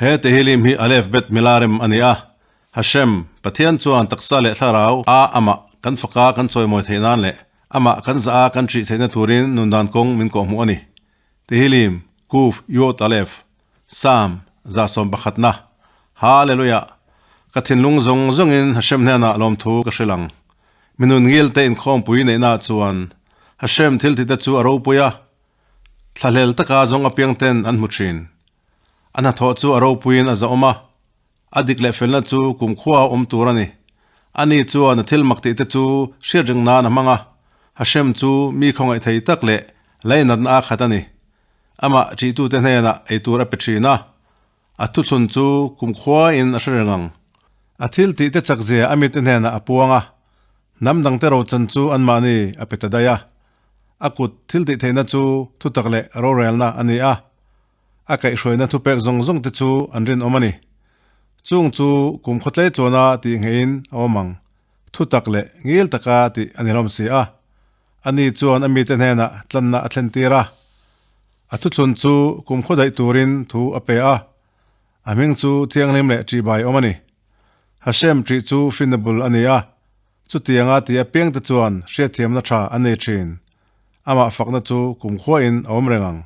He Tehillim hi Aleph Bet Milarem a ni a, Hashem, Pathian chuan taksa leh thlarau a amah kan faka kan chawimawi theih nan leh amah kan zah a kan ṭih theihna turin nundan kawng min kawhhmuh a ni. Tehillim, Kuf Yod Aleph, Psalm, 111na, Hallelujah! Ka thinlung zawng zawngin Hashem hnenah lawmthu ka hrilh ang. Mi nun ngil te inkhawmpui neihnaah chuan Hashem thiltite chu a ropui a, thlahlel taka zawng apiang ten an hmu thin. A hnathawh chu a ropuiin a zahawm a, a dik leh felna chu kumkhua a awm tur a ni. Ani chuan a thil mak tihte chu hriat ring nan a hmang a, Hashem chu mi khawngaih thei tak leh lainatna a khat a ni. Amah ṭihtute hnenah eitur a pe ṭhin a, a thuthlun chu kumkhuain a hre reng ang. A thil tihte chakzia a mite hnenah a puang a, hnam dangte rochan chu anmahni a pe ta daih a. A kut thil tih theihna chu thutak leh rorelna a ni a, a kaihhruaina thupek zawng zawngte chu an rinawm a ni. Chung chu kum khawtlei tluana tih ngeiin a awm ang, thutak leh ngil taka tih a ni hlawm si a. Ani chuan a mite hnenah tlanna a thlentir a, a thuthlun chu kum khaw daih turin thu a pe a, a hming chu thianghlim leh ṭihbai awm a ni. Hashem ṭih chu finna bul a ni a, chutianga ti apiangte chuan hriatthiamna ṭha an nei ṭhin. Amah fakna chu kum khuain a awm reng ang.